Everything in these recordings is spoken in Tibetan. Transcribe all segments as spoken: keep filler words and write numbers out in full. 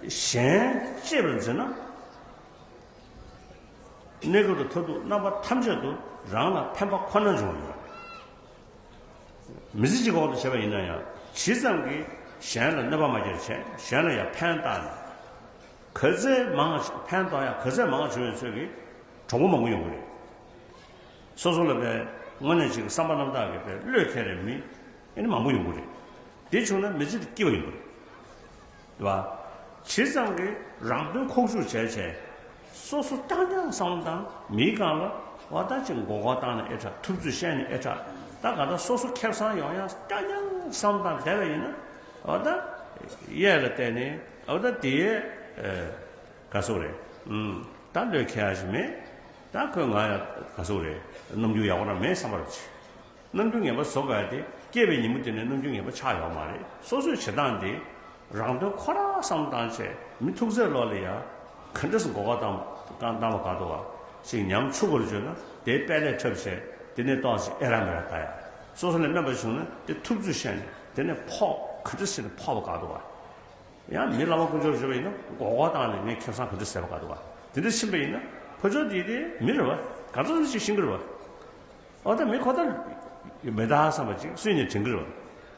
གཞན་གཅེས་པར་འཛིན་ན། གནས་སྐབས་དང་མཐར་ཐུག་རྣམ་པ་ཐམས་ཅད་དུ་རང་ལ་ཕན་པ་ཁོ་ན་འབྱུང་བ་ཡོད་པ་རེད། མི་ཚེ་གཅིག་གི་འོག་ཏུ་བྱས་པ་ཡིན་ན་ཡང་ཇི་ཙམ་གྱིས་གཞན་ལ་གནོད་པ་མ་བསྐྱལ་བྱས་གཞན་ལ་ཡང་ཕན་བཏགས་ནས། ག་ཚད་མང་ཕན་ཐོགས་ཡག་ག་ཚད་མང་བྱུང་བའི་ཚོད་ཀྱིས་གྲོགས་པོ་མང་པོ་ཡོང་གི་རེད། སོ་སོ་ལ་བས་དངོས་གནས་ཅིག་བསམ་པ་རྣམ་དག་གིས་བས་བློས་འཁེལ་རེ་མི་ཨེ་ནི་མང་པོ་ཡོང་གི་རེད། དེ་བྱུང་ན་མི་ཚེ་དེ་སྐྱིད་པ་ཡོང་གི་རེད། རེད་བ། ཇི་ཙམ་གྱིས་རང་དོན་ཁོག་ཆུད་བྱས་བྱས། སོ་སོ་རྐྱང་རྐྱང་བསམ་བློ་བཏང་མིའི་སྒང་ལ་བ་ད་ཅིག་མགོ་སྐོར་བཏང་ནས་ཨེ་དྲག་ཐུབ་ཚོད་བཤད་ནས་ཨེ་དྲག་ད་ག་ད་སོ་སོ་ཁེ་བཟང་ཡོང་ཡག་རྐྱང་རྐྱང་བསམ་བློ་བཏང་བསྡད་པ་ཡིན་ན་བ་ད་གཡས་ལ་བལྟས་ནས་བ་ད་དེའི་ག་སོག་རེད། ཨུམ། ད་བློས་འཁེལ་ཡག་ཞིག་མེད། ད་ཁོས་ང་ཡག་ག་སོག་རེད། རྣམ་འགྱུར་ཡག་པོ་རང་མེད་བསམ་པ་རེད། རྣམ་འགྱུར་ངན་པ་བཟོ་དགོས་ཏེ་སྐྱེས་པའི་ཉིན་མོ་དེ་ནས་རྣམ་འགྱུར་ངན་པ་ཆགས་ཡོད་མ་རེད། སོ་སོའི་བྱེད་སྟངས་དེ་རང་དོན་ཁོ་རང་བསམ་བཏང་བྱས་མི་ཐུག་ཚད་ལོག་ལ་ཡ་ག་འདྲ་སེ་མགོ་སྐོར་བཏང་བཏང་བ་དགའ་འདུག་བ་ཞིག་ཉམ་ཆུང་བོར་བརྗོད་ན་དེའི་དཔལ་ལས་འཁྲབ་བྱས་དེ་ནས་ཏོག་ཙམ་ཨེ་རག་མི་རག་ལྟ་ཡ། སོ་སོ་ལས་དམན་པ་བྱུང་ན་དེ་ཐུབ་ཚོད་བཤད་ནས་དེ་ནས་ཕོག་ག་འདྲ་སེ་ནས་ཕོག་པ་དགའ་འདུག་བ། ཡང་མི་བླ་མ་དཀོན་མཆོག་བརྗོད་པ་ཡིན་ན་མགོ་སྐོར་བཏང་ནས་ངས་ཁེ་བཟང་ག་འདྲ་ཟས་པ་དགའ་འདུག་བ། དེ་འདྲ་ཕྱིན་པ་ཡིན་ན་ཕོ་ཅོག་དེ་དེ་མི་རེད་བ། ག་ཚོད་ཅིག་ཤེས་ཀྱི་རེད་བ། འོ་ད་མི་ཁོ་ཐག་མི་ད་བསམ་པ་ཅིག་སུས་ནས་དྲན་གྱི་རེད་བ།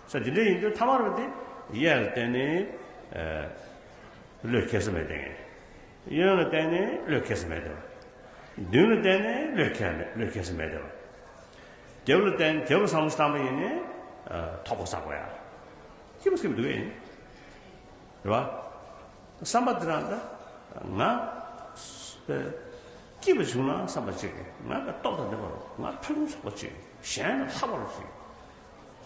ས་དེ་འདྲ་ཡིན་དུས་ཐ་མར་བ་དེ་གཡས་ལ་བལྟས་ནས་བློས་འཁེལ་ས་མེད་དེ། གཡོན་ལ་བལྟས་ནས་བློས་འཁེལ་ས་མེད་དེ། མདུན་ལ་བལྟས་ནས་བློས་འཁེལ་མེད་བློས་འཁེལ་ས་མེད་དེ། རྒྱབ་ལ་བལྟས་རྒྱབ་ལ་བསམ་བློ་བཏང་པ་ཡིན་ནས་ཐོག་པ་བསགས་པ་ཡ། སྐྱིད་པོ་སྐྱིད་པོ་འདུག་ཨེ། རེད་བ། བསམ་པ་དེ་རང་ད་ང་སྐྱིད་པ་བྱུང་ན་བསམ་པ་གཅིག་གིས་ང་ག་ལྟོགས་དང་ལྡན་པ་རུ་ང་ཕན་ཚུན་ཚོགས་པ་གཅིག་གཞན་ལ་ལྷག་པ་རུ་གཅིག་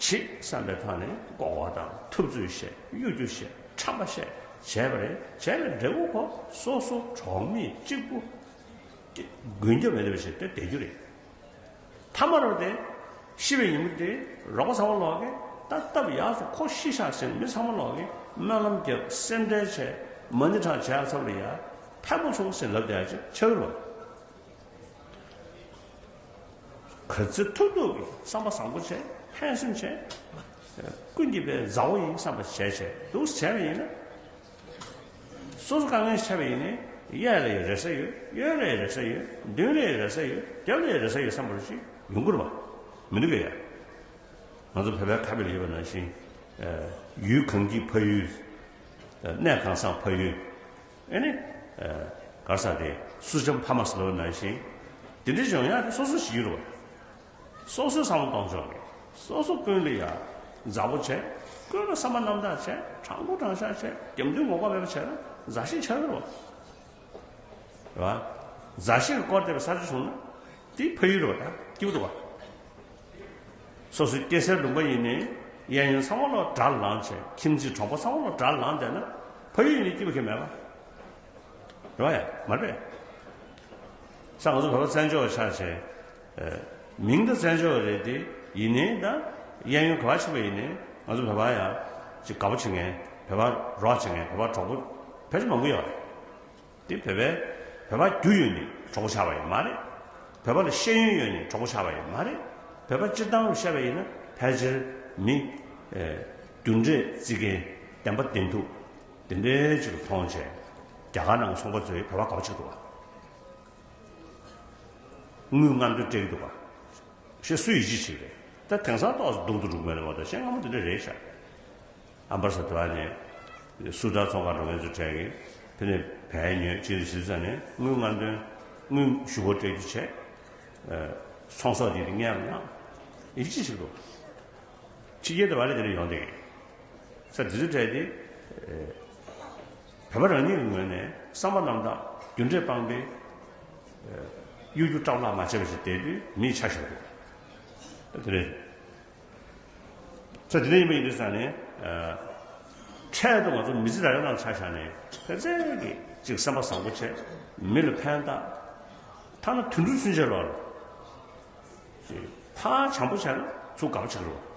བྱེད་བསམ་པའི་ཐོག་ནས་མགོ་སྐོར་དང་ཐུབ་ཚོད་བཤད་གཡོ་སྒྱུ་བཤད་ཁྲམ་པ་བཤད་བྱས་པ་རེད། བྱས་པའི་འབྲས་བུ་ཁོ་སོ་སོ་གྲོགས་མེད་གཅིག་པུ་མགོན་སྐྱབས་མེད་པ་བྱས་ཏེ་བསྡད་རྒྱུ་རེད། ཐ་མ་རོ་དེ། ཤི་བའི་ཉིན་མོ་དེ་རོགས་པ་ཚང་མ་ལོག་གིས་ད་སྟབས་ཡག་སོང་ཁོ་ཤི་ཤག་ཟེར་མི་ཚང་མ་ལོག་གིས་སྨོན་ལམ་རྒྱབ་སེམས་ཁྲལ་བྱས་མ་ཎི་བགྲང་བྱས་ཚར་བ་ལ་ཡ་ཕན་པོ་བྱུང་ཟེར་ལབ་བསྡད་ཡ་ཅིག་ཆགས་ཀྱི་རེད་བ། ག་ཚོད་ཐུབ་ཐུབ་ཀྱིས་བསམ་པ་བཟང་པོ་བྱས་ཕན་སེམས་བྱས། ཀུན་གྱིས་པའི་མཛའ་བོ་ཡིན་བསམ་པ་བྱས་བྱས་འདུག་བྱས་པ་ཡིན་ན། སོ་སོ་དཀའ་ངལ་ཆགས་པ་ཡིན་ནའི་གཡས་ལ་ཡང་རེ་ས་ཡོད། གཡོན་ལ་ཡང་རེ་ས་ཡོད། མདུན་ལ་ཡང་རེ་ས་ཡོད། རྒྱབ་ལ་ཡང་རེ་ས་ཡོད་བསམ་པ་ཞིག་ཡོང་གི་རེད་བ། མི་འདུག་གས་ཡ། ང་ཚོ་བོད་པའི་ཁ་དཔེ་ལ་ཡོད་པ་ནང་བཞིན། ཡུལ་གངས་སྐྱིད་ཕ་ཡུལ། གནས་གང་བཟང་ཕ་ཡུལ། ཨེ་ནི། ག་རེ་ཟེར་དེ་སུ་འཇམ་ཕ་མ་ཟེར་ལབ་པ་ནང་བཞིན། དེ་འདྲའི་སྦྱོང་ཡག་དེ་སོ་སོ་ཞིག་ཡོད་རེད་བ། སོ་སོའི་བསམ་བློ་གཏོང་ཕྱོགས་ཀྱི་སོ་སོ་ཀུན་ལ་ཡ་མཛའ་པོ་བྱས། ཀུན་ལ་བསམ་པ་རྣམ་དག་བྱས། དྲང་པོ་དྲང་བཞག་བྱས། རྒྱབ་མདུན་ངོ་ལྐོག་མེད་པ་བྱས་ན་མཛའ་བཤེས་ཆགས་ཀྱི་རེད་བ། རེད་བ། མཛའ་བཤེས་ཀྱི་སྐོར་དེ་བ་ས་ཆ་བྱུང་ན་དེ་ཕ་ཡུལ་རེད་བ། ད་སྐྱིད་པོ་འདུག་བ། སོ་སོའི་སྐྱེ་སའི་ལུང་པ་ཡིན་ནའི་གཡས་གཡོན་ཚང་མ་ལོག་དགྲར་ལངས་བྱས། ཁྱིམ་མཚེས་གྲོགས་པོ་ཚང་མ་ལོག་དགྲར་ལངས་བསྡད་ན་ཕ་ཡུལ་ཡིན་ནའི་སྐྱིད་པོ་ཁྱོན་མེད་པ། རེད་བ་ཡ། མ་རེད་པས། ས་ང་ཚོ་བོད་པ་བཙན་བྱོལ་བ་ཆགས་བྱས། མིང་ད་བཙན་བྱོལ་བ་རེད་དེ། ཡིན་ནའི་ད་གཡས་གཡོན་ག་པར་ཕྱིན་པ་ཡིན་ནའི་ང་ཚོ་བོད་པ་ཡ་ཅིག་དགའ་པོ་བྱེད་མཁན། བོད་པ་རོགས་བྱེད་མཁན། བོད་པ་གྲོགས་པོ་ཕལ་ཆེར་མང་པོ་ཡོད་རེད། དེ་བོད་པའི་བོད་པ་རྒྱུ་ཡོད་ནི་གྲོགས་པོ་ཆགས་པ་ཡིན་མ་རེད། བོད་པ་ལ་ཤེས་ཡོན་ཡོད་ནི་གྲོགས་པོ་ཆགས་པ་ཡིན་མ་རེད། བོད་པ་སྤྱིར་བཏང་རུ་བཤད་པ་ཡིན་ན་ཕལ་ཆེར་མི། རྒྱུ་འབྲས་བརྩི་མཁན། བདེན་པ་བདེན་ཐུབ། དེ་འདྲའི་ཅིག་ལ་མཐོང་བྱས། རྒྱ་གར་ནང་གི་ཚོང་པ་ཚོས་བོད་པ་དགའ་པོ་བྱེད་འདུག་བ། དངུལ་སྔ་འདོན་སྤྲད་ཀྱི་འདུག་བ། ཞེས་སུ་ཡིད་ཆེས་བྱེད་རེད། ད་དེང་སང་ཏོག་ཙམ་སྡུག་ཏུ་འགྲོ་གི་མེད་ལ་མ་གཏོགས་གཞན་སྔ་མོ་དེ་འདྲ་རེད་ཤག་ཨ་མ་ས་དེ་བ་ནས་སུ་ཏྲ་ཚོང་ཁང་འགྲོ་མཁན་ཚོ་གྲས་ཀྱིས་དེ་ནས་བལ་ཉོས་ཅི་རེད་ཟེར་ཙང་ནས་དངུལ་སྔ་འདོན་དངུལ་ཞུ་སྒོ་སྤྲད་རྒྱུ་བྱས། ཚོང་ཟོག་དེ་དེ་ངས་ལ་ཡིད་ཆེས་བྱེད་འདུག་ཕྱི་རྒྱལ་དུ་བ་ལས་དེ་འདྲ་ཡོང་བསྡད་མཁན། ས་འདི་ཚོའི་གྲས་དེ། བོད་པ་རང་ཉིད་ཀྱི་ངོས་ནས་བསམ་པ་རྣམ་དག་རྒྱུ་འབྲས་སྤངས་པའི་གཡོ་སྒྱུ་སྐྲག་ལྷག་མ་བྱས་པ་ཞིག་བསྡད་དུས་མིས་ཆ་བཞག་འདུག་ད་དེ་རེད། ས་དེ་འདྲ་ཡིན་པ་ཡིན་དུས་ས་ནས། འཕྲལ་དུ་ང་ཚོ་མི་ཚེ་རང་རང་ཆ་བཞག་ནས་ཕལ་ཆེར་གྱིས་ཅིག་སེམས་པ་བཟང་པོ་བྱས། མི་ལ་ཕན་བཏགས། ཐ་ན་དུད་འགྲོ་ཚུན་ཆད་ལོག་ལ། ཕར་བྱམས་པོ་བྱས་ན་ཚུར་དགའ་པོ་བྱེད་ཀྱི་རེད།